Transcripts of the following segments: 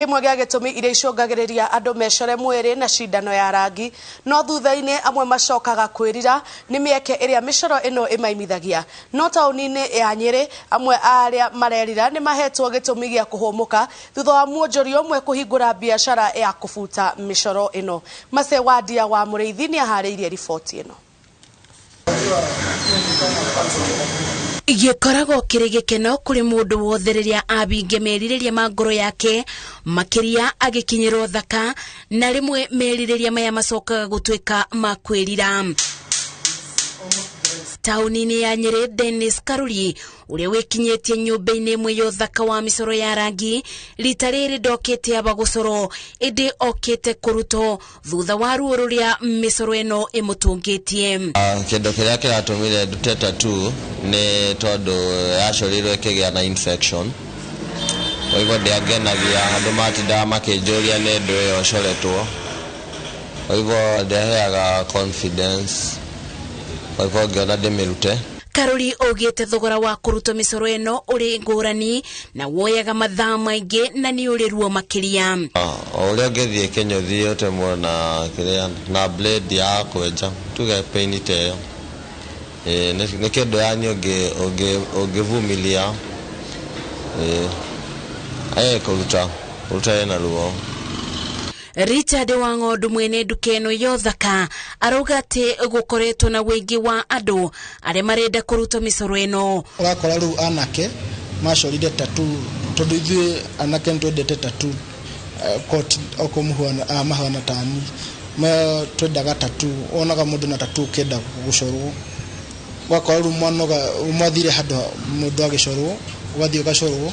Kĩmwe gĩa gĩtũmi iria icũngagĩrĩria andũ mecore mwĩrĩ na cindano ya rangi no thutha-inĩ amwe macokaga kwĩrira nĩ mĩeke ĩrĩa mĩcoro ĩno ĩmaimithagia. No taũni-inĩ ya Nyĩrĩ amwe a arĩa marerira nĩ mahetwo gĩtũmi gĩa kũhũmũka thutha wa mwonjoria ũmwe kũhingũra biacara ya kũbuta mĩcoro ĩno. Mercy Wandia wa Mũrĩithi nĩaharĩirie riboti ĩno. Gĩkoragwo kĩrĩ gĩkeno kũrĩ mũndũ wothe rĩrĩa abinge merirĩria ma ngoro yake, makĩria agĩkinyĩrwo thaka, na rĩmwe merirĩria maya macokaga gũtuĩka ma kwĩrira. Taũni-inĩ ya Nyĩrĩ, Dennis Karuri ũrĩa wĩkinyĩtie nyũmba-inĩ ĩmwe ya ũthaka wa mĩcoro ya rangi, rita rĩrĩ ndokĩte aba gũcorwo, ĩndĩ okĩte kũrutwo thutha wa ruo rũrĩa mĩcoro ĩno ĩmũtũngĩtie. Kĩndũ kĩrĩa kĩratũmire ndute tattoo nĩ tondũ yacorirwo ĩkĩgĩa na infection, kwa hivyo ndĩangenagia, andũ matindaga makĩnjũria nĩ ndũ ĩyo coretwo, kwa hivyo ndĩaheaga confidence, kwa hivyo ngĩona ndĩmĩrute. Karuri augĩte thogora wa kũrutwo mĩcoro ĩno ũrĩ ngũrani na woyaga mathaa maingĩ na nĩ ũrĩ ruo makĩria. O ũrĩa ũngĩthiĩ kĩnyũthi ũtemwo na kĩrĩa na blade ya kwenja tuge pain ta ĩyo, nĩ kĩndũ yani ũngĩvumilia, kũruta ĩna ruo. Richard Wang'ondu mwene nduka ĩno ya ũthaka arauga atĩ gũkoretwo na ũingĩ wa andũ arĩa marenda kũrutwo mĩcoro ĩno. Ũrakora rĩu anake macorire tattoo tondũ ithuĩ anake nĩtwendete tattoo, koti oko mahana tani twendaga tattoo, wonaga mũndũ na tattoo ũkĩenda gũcorwo, ũgakora rĩu mwanoga mwathire handũ mũndũ agĩcorwo, ũgathiĩ ũgacorwo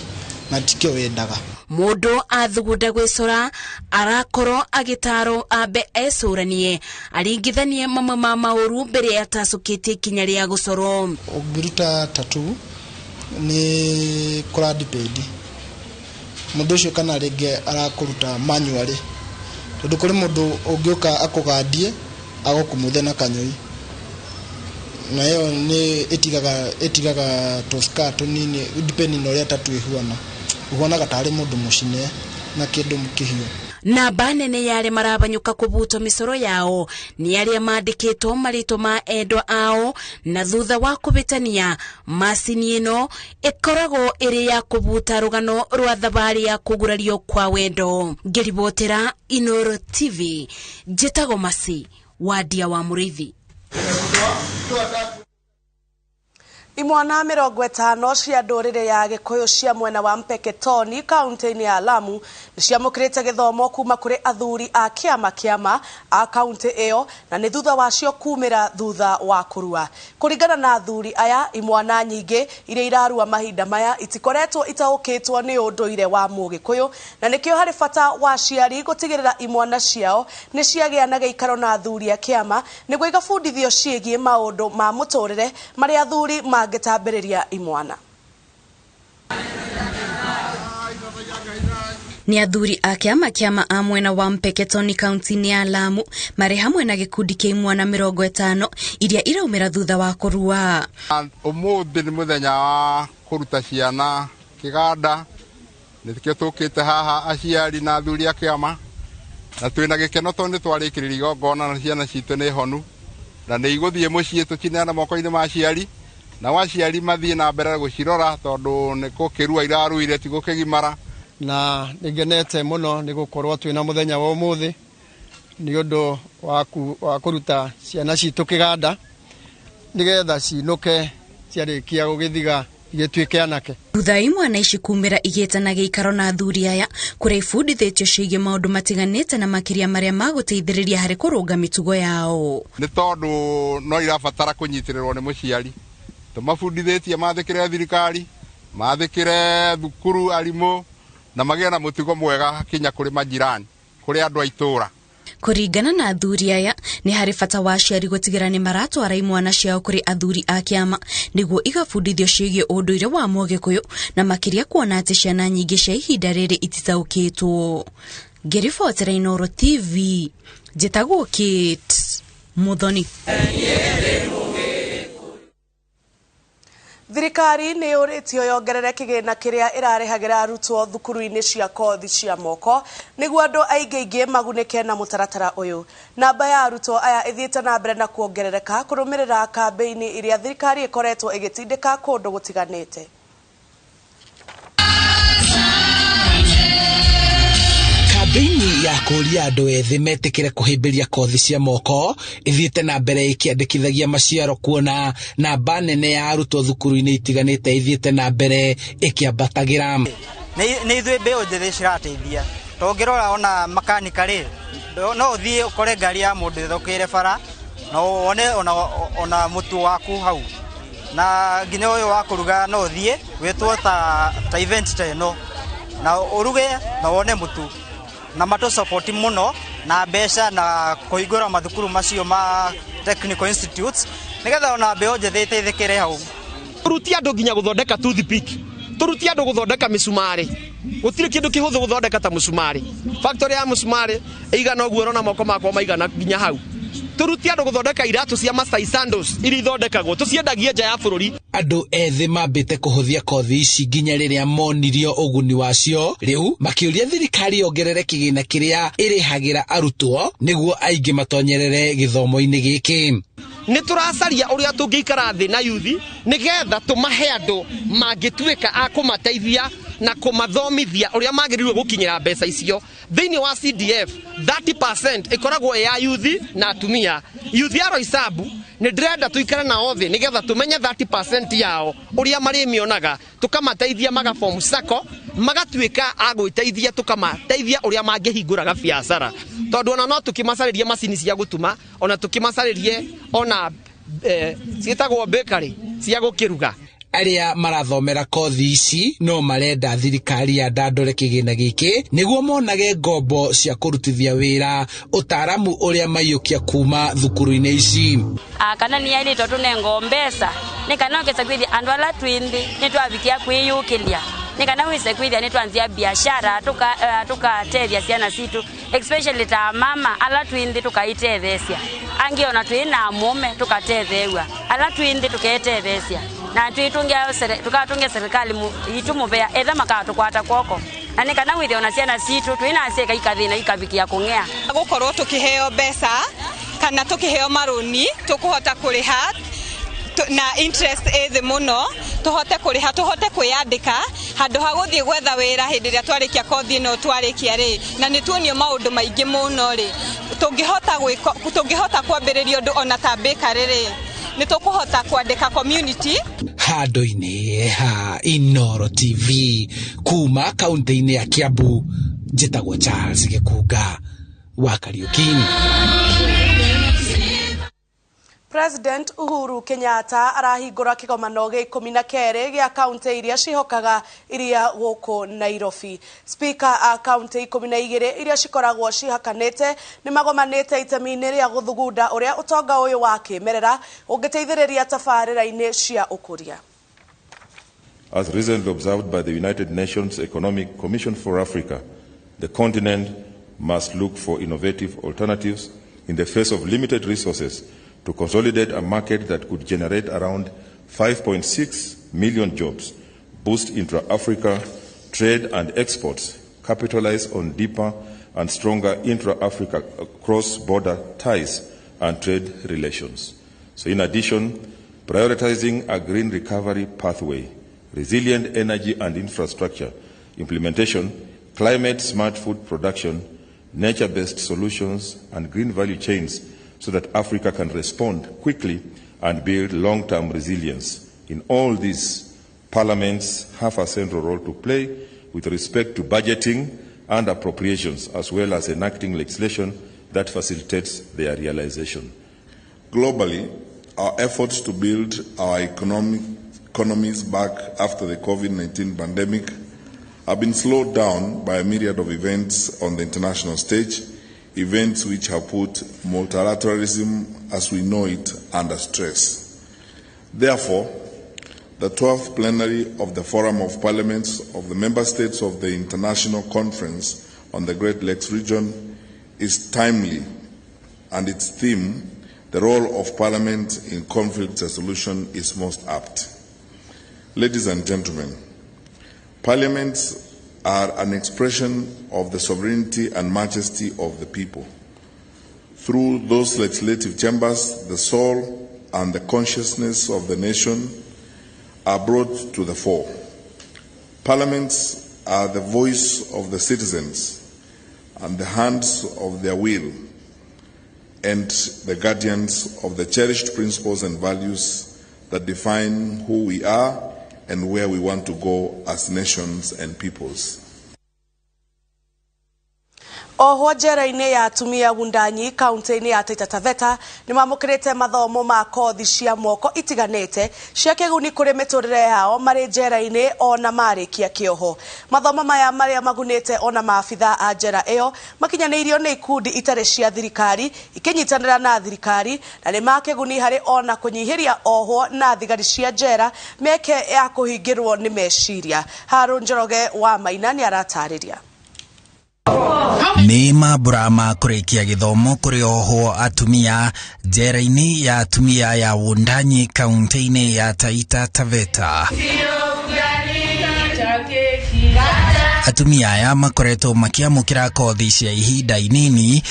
na tikĩo wendaga. Mũndũ athugunda gwĩcora arakorwo agĩtarwo ambe ecũranie aringithanie mamwe ma maũru mbere ya atacũkĩtie ikinya rĩa gũcorwo. Ũngĩruta tattoo nĩ kũra depend mũndũ ũcio kana rĩngĩ arakũruta manually, tondũ kũrĩ mũndũ ũngĩũka akũgandie agũkumuthe na kanyũi, na ĩyo nĩ ĩtigaga tũscar tũnini depending na ũrĩa tattoo ĩhuana, ũhuanaga tarĩ mũndũ mũcine na kĩndũ kĩhiũ. Namba nene ya arĩa marabanyũka kũbutwo mĩcoro yao nĩ arĩa mandĩkĩtwo marĩtwa ma endwa ao, na thutha wa kũbĩtania macini ĩno ĩkoragwo ĩrĩ ya kũbuta rũgano rwa thabarĩ ya kũgurario kwa wendo. Ngĩribotera Inooro TV, njĩtagwo Mercy Wandia wa Mũrĩithi. Imwana 50 cia ndũrĩrĩ ya Gĩkũyũ cia mwena wa Mpeketoni kaunti-inĩ ya Lamu nĩciamũkĩrĩte gĩthomo kuma kũrĩ athuri a kĩama kĩama a kaunti ĩyo, na nĩ thutha wacio kumĩra thutha wa kũrua. Kũringana na athuri aya, imwana nyingĩ iria irarua mahinda maya itikoretwo itaũkĩtwo nĩ ũndũire wa Mũgĩkũyũ, na nĩkĩo harĩ bata wa aciari gũtigĩrĩra imwana ciao nĩ ciagĩa na gĩikaro na athuri a kĩama nĩguo igabundithio ciĩgiĩ maũndũ ma mũtũrĩre marĩa athuri mangĩtambĩrĩria imwana. Nĩ athuri a kĩama kĩama a mwena wa Mpeketoni kaunti-inĩ ya Lamu marĩ hamwe na gĩkundi kĩa imwana 50 iria iraumĩra thutha wa kũrua. Ũmũthĩ nĩ mũthenya wa kũruta ciana kĩganda, nĩkĩo tũkĩte haha aciari na athuri a kĩama, na twĩna gĩkeno tondũ nĩ twarĩkĩrĩria igongona na ciana citũ nĩ honu na nĩ igũthiĩ mũciĩ tũcineana moko-inĩ ma aciari, nao aciari mathiĩ na mbere gũcirora tondũ nĩ gũkĩrua iraruire ti gũkĩgimara. Na nĩngenete mũno nĩ gũkorwo twĩna mũthenya wa ũmũthĩ nĩ ũndũ wa kũruta ciana citũ kĩganda nĩgetha cinũke ciarĩkia gũgĩthiga igĩtuĩke anake. Thutha wa imwana ici kumĩra igĩte na gĩikaro na athuri aya kũrĩa ibundithĩtio ciĩgiĩ maũndũ matiganĩte na makĩria marĩa magũteithĩrĩria harĩ kũrũnga mĩtugo yao. Nĩ tondũ no irabatara kũnyitĩrĩrwo nĩ mũciari, tũmabundithĩtie mathĩkĩre thirikari, mathĩkĩre thukuru arimũ, na magĩe na mũtugo mwega kinya kũrĩ majirani, kũrĩ andũ a itũũra. Kũringana na athuri aya, nĩ harĩ bata wa aciari gũtigĩra nĩ maratwara imwana ciao kũrĩ athuri a kĩama nĩguo igabundithio ciĩgiĩ ũndũire wa Mũgĩkũyũ, na makĩria kuona atĩ ciana nyingĩ cia ihinda rĩrĩ ititaũkĩtwo. Ngĩribotera Inooro TV, njĩtagwo Kate Muthoni. Thirikari nĩ yũrĩtio yongerere kĩgĩna kĩrĩa ĩrarĩhagĩra arutwo thukuru-inĩ cia kothi cia moko nĩguo andũ aingĩ aingĩ magunĩke na mũtaratara ũyũ. Namba ya arutwo aya ĩthiĩte na mbere na kuongerereka kũrũmĩrĩra kambĩini iria thirikari ĩkoretwo ĩgĩtindĩka kũndũ gũtiganĩte. Kambĩini ya kũũria andũ ethĩ metĩkĩre kũhĩmbĩria kothi cia moko ĩthiĩte na mbere ĩkĩandĩkithagia maciaro kuona namba nene ya arutwo thukuru-inĩ itiganĩte ĩthiĩte na mbere ĩkĩambatagĩra. Nĩ ithuĩ mbeũ njĩthĩ cirateithia, tũngĩrora ona makanika rĩ, no ũthiĩ ũkore ngari ya mũndũ ĩthũkĩire bara na wone ona mũtu waku hau, na nginya ũyũ wa kũruga no ũthiĩ wĩtwo ta event ta ĩno na ũruge na wone mũtu. Na matũ support mũno na mbeca na kũhingũra mathukuru macio ma technical institutes nĩgetha ona mbeũ njĩthĩ ĩteithĩkĩre hau. Tũrutie andũ nginya gũthondeka toothpick, tũrutie andũ gũthondeka mĩcumarĩ. Gũtirĩ kĩndũ kĩhũthũ gũthondeka ta mũcumarĩ. Factory ya mũcumarĩ ĩigana ũguo ũrona moko makwa maigana nginya hau. Tũrutie andũ gũthondeka iratũ cia Masai sandals iria ithondekagwo tũciendagie nja ya bũrũri. Andũ ethĩ mambĩte kũhũthia kothi ici nginya rĩrĩa monirio ũguni wacio, rĩu makĩũria thirikari yongerere kĩgĩna kĩrĩa ĩrĩhagĩra arutwo nĩguo aingĩ matonyerere gĩthomo-inĩ gĩkĩ. Nĩ tũracaria ũrĩa tũngĩikara thĩ na yuthi nĩgetha tũmahe andũ mangĩtuĩka a kũmateithia na kũmathomithia ũrĩa magĩrĩirwo gũkinyĩra mbeca icio. Thĩinĩ wa CDF 30% ĩkoragwo ya yuthi na atumia. Yuthi ya Roysambu nĩ ndĩrenda tũikare nao thĩ nĩgetha tũmenye 30% yao ũrĩa marĩmĩonaga, tũkamateithia magaform sacco, magatuĩka a gwĩteithia, tũkamateithia ũrĩa mangĩhingũraga biacara, tondũ ona no tũkĩmacarĩrie macini cia gũtuma, ona tũkĩmacarĩrie ona ciĩtagwo bakery cia gũkĩruga. Arĩa marathomera kothi ici no marenda thirikari yandandũre kĩgĩna gĩkĩ nĩguo monage ngombo cia kũrutithia wĩra ũtaaramu ũrĩa maiyũkia kuma thukuru-inĩ ici. Kana nĩ yailĩtwo tũnengwo mbeca nĩ kana ũkĩsa kwithia andũ ala twĩ nthĩ nĩ twavikia kwĩyũkĩlia, nĩ kana wĩse kwithia nĩ twanzia biashara tũkatethia ciana citũ, especially ta mama ala twĩ nthĩ tũkaitethecia, angĩ ona twĩ na mume tũkatethewa, ala twĩ nthĩ tũketethecia na tukatungia serikali itu muvea etha makatukwata kwoko, na nĩ kana withia ona ciana citũ twĩna cieka ikathina ikavikia kũng'ea. Gũkorwo tũkĩheo mbeca kana tũkĩheo marũni tũkũhota kũrĩha na interest ĩ thĩ mũno, tũhote kũrĩha, tũhote kwĩyandĩka handũ ha gũthiĩ gwetha wĩra hĩndĩ ĩrĩa twarĩkia kothi ĩno twarĩkia rĩ, na nĩ tuonio maũndũ maingĩ mũno rĩ, tũngĩhota kwambĩrĩria ũndũ ona ta bakery rĩ, nĩ tũkũhota kwandĩka community. Handũ-inĩ ha Inooro TV kuma kaunti-inĩ ya Kiambu, njĩtagwo Charles Gĩkunga wa Kariuki. President Uhuru Kenyatta arahingũra kĩgomano gĩa 12 gĩa kaunti iria cihokaga iria gũkũ Nairobi. Speaker a kaunti 12 iria cikoragwo cihakanĩte nĩ magomanĩte itemi-inĩ rĩa gũthugunda ũrĩa ũtonga ũyũ wa kĩmerera ũngĩteithĩrĩria tabarĩra-inĩ cia ũkũria. As recently observed by the United Nations Economic Commission for Africa, the continent must look for innovative alternatives in the face of limited resources to consolidate a market that could generate around 5.6 million jobs, boost intra-Africa trade and exports, capitalize on deeper and stronger intra-Africa cross-border ties and trade relations. So in addition, prioritizing a green recovery pathway, resilient energy and infrastructure implementation, climate-smart food production, nature-based solutions, and green value chains so that Africa can respond quickly and build long-term resilience. In all these, parliaments have a central role to play with respect to budgeting and appropriations, as well as enacting legislation that facilitates their realization. Globally, our efforts to build our economies back after the COVID-19 pandemic have been slowed down by a myriad of events on the international stage, events which have put multilateralism as we know it under stress. Therefore, the 12th plenary of the Forum of Parliaments of the Member States of the International Conference on the Great Lakes Region is timely, and its theme, the role of Parliament in conflict resolution, is most apt. Ladies and gentlemen, parliaments are an expression of the sovereignty and majesty of the people. Through those legislative chambers, the soul and the consciousness of the nation are brought to the fore. Parliaments are the voice of the citizens and the hands of their will, and the guardians of the cherished principles and values that define who we are and where we want to go as nations and peoples. Oho njera-inĩ ya atumia Wundanyi kaunti-inĩ ya Taita Taveta nĩ mamũkĩrĩte mathomo ma kothi cia moko itiganĩte cia kĩguni kũrĩ mĩtũrĩre yao marĩ njera-inĩ ona marĩkia kĩoho. Mathomo maya marĩa magunĩte ona maabitha a njera ĩyo makinyanĩirio nĩ ikundi itarĩ cia thirikari ikĩnyitanĩra na thirikari na nĩ ma kĩguni harĩ ona kũnyihĩria ohwo na thigari cia njera mĩeke ya kũhingĩrwo nĩ meciria. Harũ Njoroge wa Maina nĩ aratarĩria. Nĩ mambura ma kũrĩkia gĩthomo kũrĩ ohwo atumia njera-inĩ ya atumia ya Wundanyi kaunti-inĩ ya Taita Taveta. Atumia aya makoretwo makĩamũkĩra kothi cia ihinda inini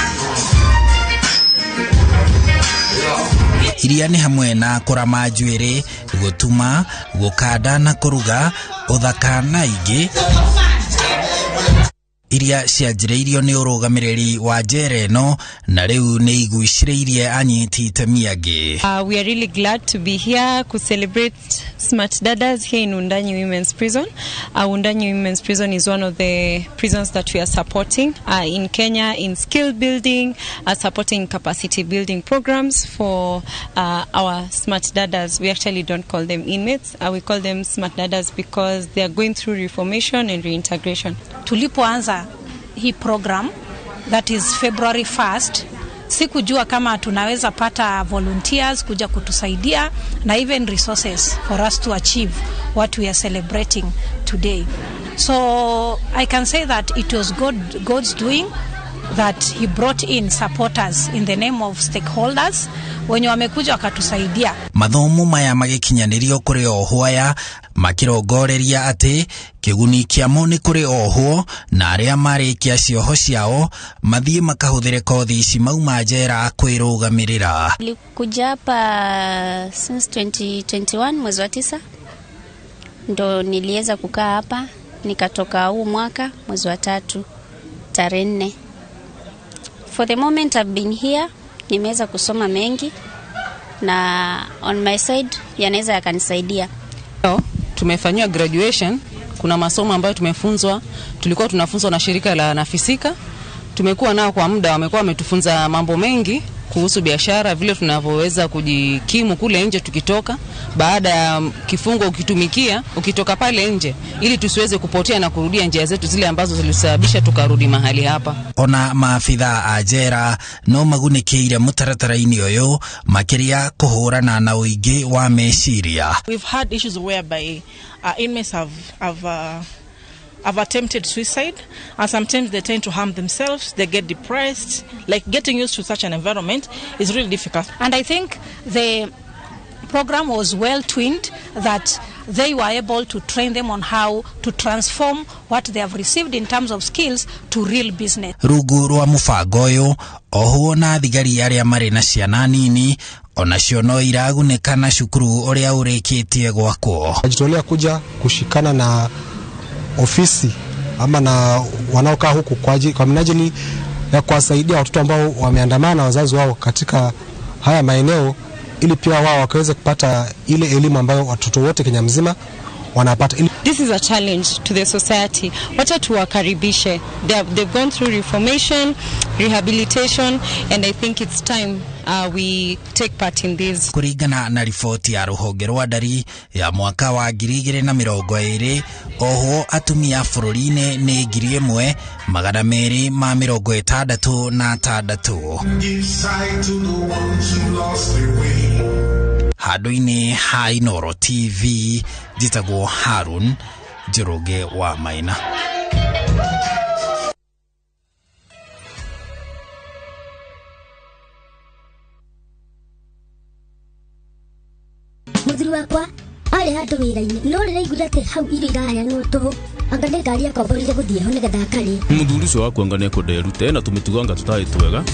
iria nĩ hamwe na kũrama njuĩrĩ, gũtuma, gũkanda na kũruga, ũthaka na ingĩ iria cianjĩrĩirio nĩ ũrũgamĩrĩri wa njera ĩno na rĩu nĩ igucĩrĩirie anyiti itemi angĩ. We are really glad to be here to celebrate Smart Dadas here in Wundanyi Women's Prison. Wundanyi Women's Prison is one of the prisons that we are supporting in Kenya in skill building, supporting capacity building programs for our Smart Dadas. We actually don't call them inmates. We call them Smart Dadas because they are going through reformation and reintegration. Tulipoanza hii program, that is February 1st, sikujua kama tunaweza pata volunteers kuja kutusaidia na even resources for us to achieve what we are celebrating today. So I can say that it was God's doing that he brought in supporters in the name of stakeholders wenye wamekuja wakatusaidia. Mathomo maya magĩkinyanĩrio kũrĩ ohwo aya makĩrongoreria atĩ kĩguni kĩamo nĩ kũrĩ ohwo na arĩa marĩkia cioho ciao mathiĩ makahũthĩre kothi ici mauma njera kwĩrũgamĩrĩra. Nilikuja hapa since 2021 mwezi wa 9 ndo niliweza kukaa hapa, nikatoka huu mwaka mwezi wa 3 tarehe 4. For the moment I've been here, nimeweza kusoma mengi na on my side yanaweza yakanisaidia. Tumefanywa graduation, kuna masomo ambayo tumefunzwa, tulikuwa tunafunzwa na shirika la Nafisika. Tumekuwa nao kwa muda, wamekuwa wametufunza mambo mengi kuhusu biashara, vile tunavyoweza kujikimu kule nje tukitoka baada ya kifungo ukitumikia, ukitoka pale nje, ili tusiweze kupotea na kurudia njia zetu zile ambazo zilisababisha tukarudi mahali hapa. Ona maafitha a njera no magunĩkĩire mũtaratara-inĩ ũyũ makĩria kũhũrana na ũingĩ wa meciria. We've had issues whereby inmates have attempted suicide, and sometimes they tend to harm themselves, they get depressed. Like getting used to such an environment is really difficult. And I think the program was well twinned that they were able to train them on how to transform what they have received in terms of skills to real business. Rungu rwa mũbango ũyũ ohwo na thigari arĩa marĩ na ciana nini onacio no iragunĩka na cukuru ũrĩa ũrĩkĩtie gwakwo. Najitolea kuja kushikana na ofisi ama na wanaokaa huku kwa minajili ya kuwasaidia watoto ambao wameandamana na wazazi wao katika haya maeneo, ili pia wao wakaweze kupata ile elimu ambayo watoto wote Kenya mzima wanapata. This is a challenge to the society. Wacha tuwakaribishe. They've gone through reformation, rehabilitation, and I think it's time we take part in this. Kuringana na riboti ya rũhonge rwa ndari ya mwaka wa 2020, ohwo atumia bũrũri-inĩ nĩ 1266. Handũ-inĩ ha Inooro TV, njĩtagwo Harun Njoroge wa Maina. Mũthuri wakwa Arĩ handũ wĩra-inĩ, no rĩrĩa aiguire atĩ hau irio iraheanwo tũhũ, anga nĩ ngari akomborire gũthiĩ ho nĩgetha akarĩe. Mũthuri ũcio waku anga nĩekwenda erute, ena tũmĩtugo anga tũtarĩ twega.